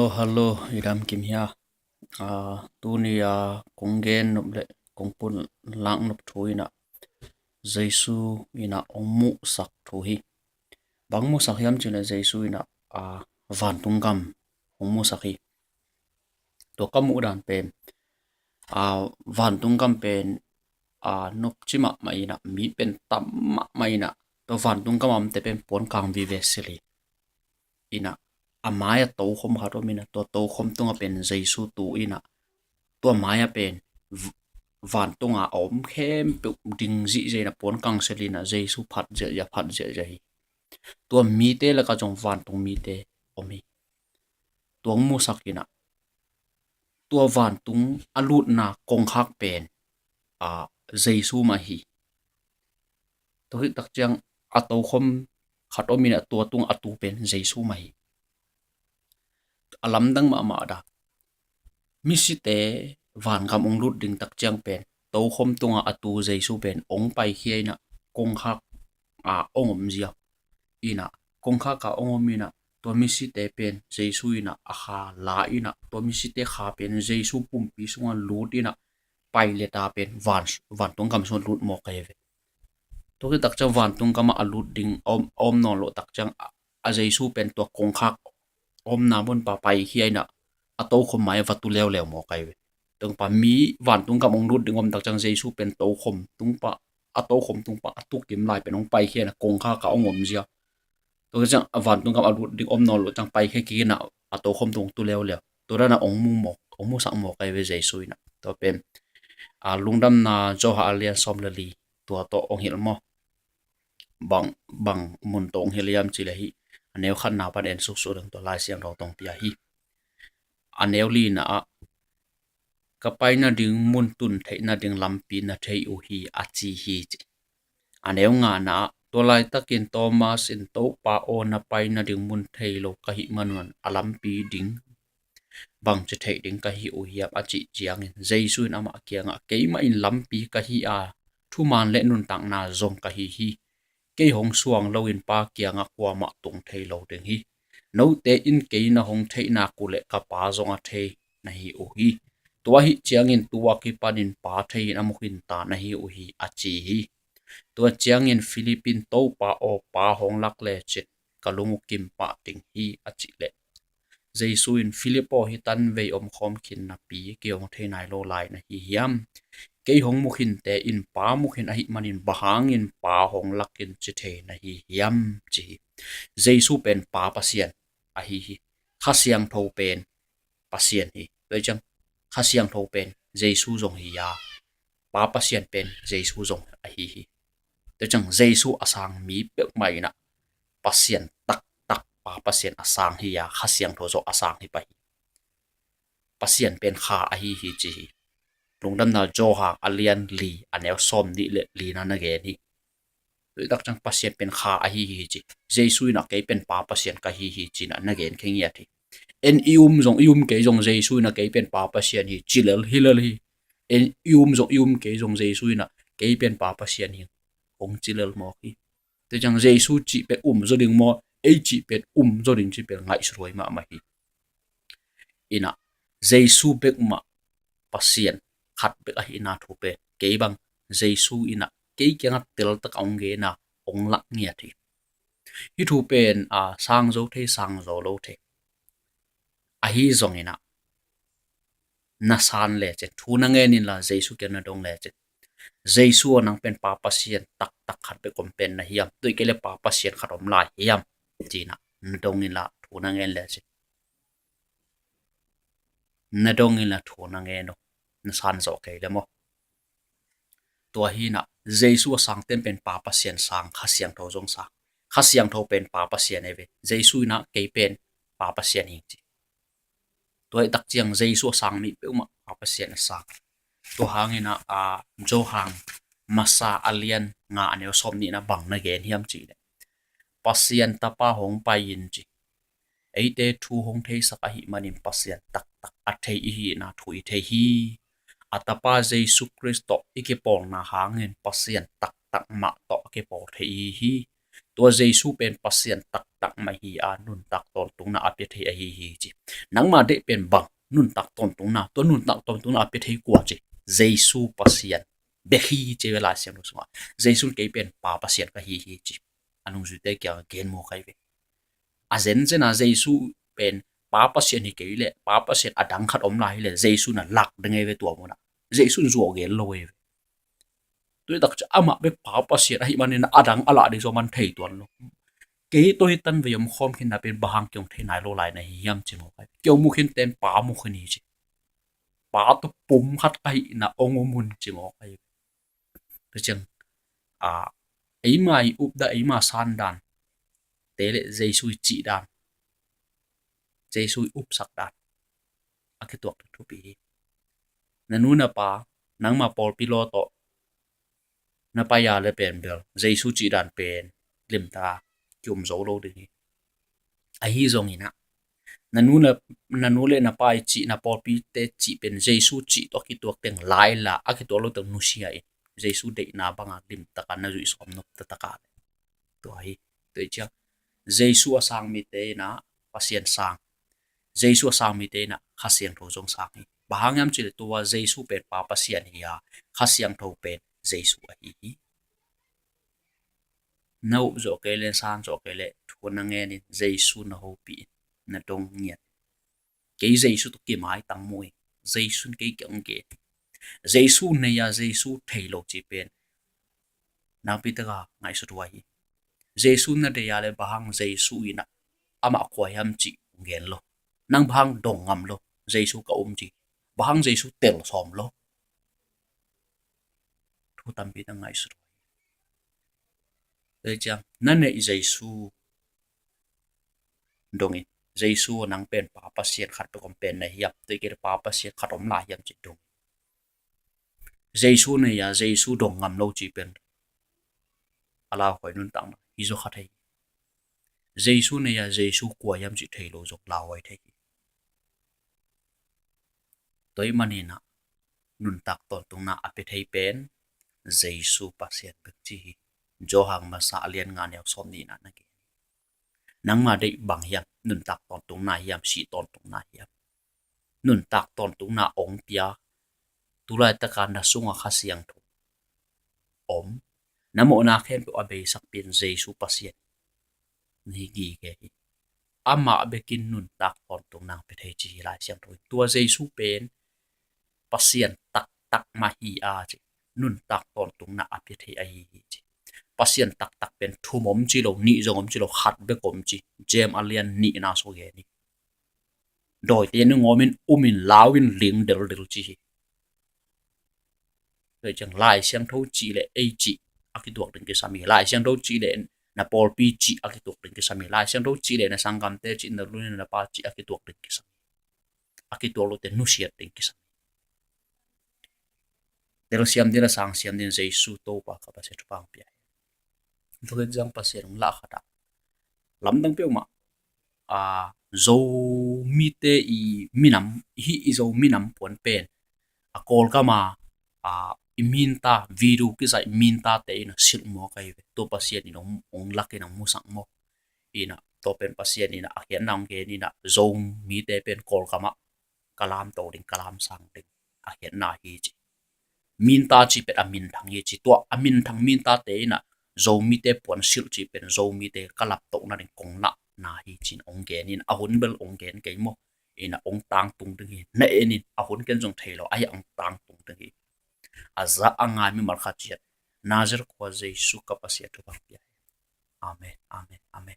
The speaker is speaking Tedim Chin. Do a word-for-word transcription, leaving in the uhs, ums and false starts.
Hello, hello, i dam kim hia? Ah, tuni a kong gen nop le kong pulak nop thu in ah Jesu in ah hong muhsak thu hi. Bang muhsak hiam cih leh Jesu in ah, ah, vantung gam hong muhsak hi. Tua ka muh dan pen, ah, vantung gam pen, ah, nopci mahmah in ah, mi pen tam mahmah in ah, tua vantung gam a omte pen puan kang vive sel hi. In ah, a mai-ah tokhom khat om in ah, tua tokhom tungah pen Jesu tu in ah, tua mai-ah pen v-, vantung a a om khempeuh ding zihziah in ah, puan kang sel in ah, Jesu phat ziahziah, phat ziahziah hi. Tua mite lakah zong vantung mite om hi. Tua hong muhsak in ah, tua vantung a lutna kongkhak pen, ah, Jesu mah hi. Tua khit tak ciang a tokhom khat om in ah, tua tung a tu pen Jesu mah hi. A lamdang mahmah dah. Misite vangam hong lut ding tak ciang pen tokhom tungah a tu Jesu pen hong paikhia in ah, kongkhak a hong om ziau in ah, kongkhak a hong om in ah, tua misite pen Jesu in ah a kha la in ah, tua misite kha pen Jesu pumpi sungah lut in ah, Pilate a pen van, vantung gam sungah lut mawk ahi ve. Tua khit tak ciang vantung gam ah a lut ding a om, a om nawn loh tak ciang a, a Jesu pen tua kongkhak omna mun pah paikhia in ah, a tokhom mai-ah va tu leuleu mawk ahi ve. Tua pah mi vantung gam hong lut ding om tak ciang Jesu pen tokhom tung pah, a tokhom tung pah a tu kim lai pen hong paikhia in ah, kongkhak a hong om ziau. Tua khit ciang a vantung gam a lut ding om nawn loh ciang paikhia kik in ah, a tokhom tung tu leuleu. Tua dan a hong mu mawk, hong muhsak mawk ahi ve Jesu in ah. Tua pen, ah, Lungdamna Johan a lian sawm le li, tua tawh hong hilh maw? Bang, bang mun tawh hong hilh hiam cih leh hih a neu khatna pan en suksuk ding, tua Lai Siangtho tawh hong pia hi. A neu lina ah, "Ka pai nading mun tun theih nading lampi na thei uh hi," a ci hi, ci. A neu ngana ah, "Tua laitakin Thomas in, 'Topa aw, na pai nading mun thei lo ka hih manun a lampi ding bangci theih ding ka hi uh hiam?' a cih ciangin Jesu in amah kiangah, 'Keimah in lampi ka hi a, thuman le nuntakna zong ka hi hi. Kei hong suang loin Pa kiangah kuamah tung thei lo ding hi. Note in kei na hong theih nak uh leh ka Pa zong a thei na hi uh hi. Tua ahih ciangin tu a kipanin Pa thei in a mu khin ta na hi uh hi,' a ci hi. Tua ciangin Philip in, 'Topa aw, Pa hong lak lecin ka lung uh kim pah ding hi,' a cih leh, Jesu in, 'Philip aw, hih tan vei omkhawm khin napi kei hong thei nai lo lai na hi hiam? Kei hong mu khinte in Pa mu khin ahih manin, bang hangin Pa hong lakin ci thei na hi hiam?' ci hi. Jesu pen Pa Pasian ahi hi. Kha Siangtho pen Pasian hi. Tua hi ciang Kha Siangtho pen Jesu zong hi a, Pa Pasian pen Jesu zong ahi hi. Tua ciang Jesu a sang mi peuhmah in ah Pasian taktak, Pa Pasian a sang hi a, Kha Siangtho zong a sang hi pah hi. Pasian pen Kha ahi hi ci hi. Lungdamna Johan a lian li, a neu sawm nih le lina na gen hi. Tua hi tak ciang Pasian pen Kha ahi hi ci. Jesu in ah, "Kei pen Pa Pasian ka hi hi," ci-in ah na gen khe ngiat hi. En i um zong i um kei zong Jesu in ah, "Kei pen Pa Pasian hi," ci lel hi lel hi. En i um zong i um kei zong Jesu in ah, "Kei pen Pa Pasian hi," hong ci lel mawk hi. Tua ciang Jesu cih pen um zaw ding maw, ei cih pen um zaw ding cih pen ngaihsuthuai mahmah hi. In ah Jesu bek mah Pasian khat bek ahihna thu pen kei bang Jesu in ah kei kiangah teltak a hong gen a, hong lak ngiat hi. Hih thu pen, a, sang zo thei, sang zo lo thei. Ahi zongin ah na san lecin, thu na ngen inla Jesu kiang na dong lecin, "Jesu aw, nang pen Pa Pasian taktak khat bek om pen na hiam? Tua hi kei leh Pa Pasian khat om lai hiam?" ci-in ah na dong inla, thu na ngen lecin, na dong inla thu na ngen uh, na san zawh kei leh maw. Tua hi-in ah Jesu a sangte pen Pa Pasian sang, Kha Siangtho zong sang. Kha Siangtho pen Pa Pasian ahi ve. Jesu in ah, "Kei pen Pa Pasian hi ing," ci. Tua hi tak ciang Jesu a sang mi peuhmah Pa Pasian a sang. Tua hangin ah, a, Johan masa a lian nga, a neu sawm nihna bang na gen hiam cih leh, "Pasian Tapa hong pai in," ci. Eite thu hong theisak ahih manin Pasian taktak a thei i hihna thu i thei hi. A Tapa Jesu Khrist tawh i kipawlna hangin Pasian taktak mah tawh a kipawl thei i hi hi. Tua Jesu pen Pasian taktak mah hi a, nuntak tawntungna a pia thei ahi hi ci. Nangma deih pen bang, nuntak tawntungna, tua nuntak tawntungna a pia thei kua ci. Jesu Pasian bek hi ci ve Lai Siangtho sungah. Jesu in kei pen Pa Pasian ka hi hi ci. A nungzuite kiangah gen mawk ahi ve. A zenzen a Jesu pen Pa Pasian hi kei leh, Pa Pasian a dang khat om lai hi leh, Jesu na lak ding ahi ve tua munah. Jesu in zuau gen lo ahi ve. Tui tak ciang amah bek Pa Pasian ahih manin a dang a lah ding zong man thei tuan lo. Kei tawh hi tan vei om khawm khin na pen bang hang kei hong thei nai lo lai na hi hiam ci mawk ahi. Kei hong mu khin ten Pa mu khin hi ci. Pa tawh pum khat ahihna hong um un ci mawk ahi. Tua ciang, a, eima i updan, eima sandan te le Jesu i cihdan, Jesu i upsakdan a kituak thupi hi. Na nu na pa, nangma pawlpi law tawh na pai a le pen bel Jesu cihdan pen limtak a kium zo lo ding hi. Ahi zongin ah, na nu na, na nu le na pa i cih, na pawlpite cih pen Jesu cih tawh a kituak teng lai la, a kituak lo teng nusia in, Jesu deihna banga limtak a na zuih sawm nop taktak a le. Tua hi, tua hi ciang Jesu a sang mite in ah Pasian sang, Jesu a sang mite in ah Kha Siangtho zong sang hi. Bang hang hiam cih leh tua Jesu pen Pa Pasian hi a, Kha Siangtho pen Jesu ahi hi. Na up zawh kei le, san zawh kei le, thu na ngen in, Jesu na hopih in, na dong ngiat. Kei Jesu tawh kimaitang mu in, Jesu in kei kiang gen. Jesu nei a Jesu thei lo cih pen nakpi taka ngaihsut huai hi. Jesu na deih a le bang hang Jesu in ah amah kua hiam cih gen lo. Nang bang hang dong ngam lo, Jesu ka um ci. Bang hang Jesu tel sawm lo. Thu tampi tak ngaihsut huai hi. Tua ciang na neih Jesu dong in, Jesu nang pen Pa Pasian khat bek om pen na hiam, tua kei le Pa Pasian khat om lai hiam cih dong in. Jesu nei a Jesu dong ngam lo cih pen a lauhuai nuntakna hi zaw kha thei hi. Jesu nei a Jesu kua hiam cih thei lo zong lauhuai thei hi. Tua ahih manin ah nuntak tawntungna a pia thei pen Jesu Pasian bek ci hi. Johan masa a lian nga neu sawm nihna na gen. Nangma deih bang hiam, nuntak tawntungna hiam, sih tawntungna hiam? Nuntak tawntungna hong pia, tu laitaka na sungah Kha Siangtho om, na mawhna khempeuh a beisakpih in Jesu Pasian na hi gige hi. Amah bekin nuntak tawntungna hong pia thei ci hi Lai Siangtho in. Tua Jesu pen Pasian taktak mah hi a ci, nuntak tawntungna a pia thei ahi hi ci. Pasian taktak pen thum om ci lo, nih zong om ci lo, khat bek om ci. James a lian nihna sung gen hi. Dawite nungawm in, um in, lau in, ling deldel ci hi. Tua ciang Lai Siangtho cih le ei cih a kituak ding kisam hi. Lai Siangtho cih le na pawlpi cih a kituak ding kisam hi. Lai Siangtho cih le na sanggamte cih, na lu na pa cih a kituak ding kisam hi. A kituak lote nusiat ding kisam hi. Telsiam ding a sangsiam ding Jesu Topa ka Pasian thupha hong pia hi. Tua khit ciang Pasian hong lah khat ah lamdang peuhmah, a, Zomite i minam, hih i Zo minam puan pen a Kawlgam a, a, i minta, video kizaih mintate in a silh mawk ahi ve. Tua Pasian in hong, hong lak in hong musak mawk. In a, tua pen Pasian in a, a khiatna hong gen in a, Zomite pen Kawlgam ah ka lamto ding, ka lamsang ding a khiatna hi ci. Minta cih pen a minthang hi ci. Tua a minthang mintate in a, Zomite puan silh cih pen Zomite ka laptohna ding kong lahna hi ci in hong gen in, a hun bel hong gen kei maw. In a, hong tangtung ding hi. Na en in, a hun ken zong thei lo, ahi a hong tangtung ding hi. A za a ngai mimal khat ciat Nazareth khua Jesu ka Pasian thupha hong pia hi. Amen, amen, amen.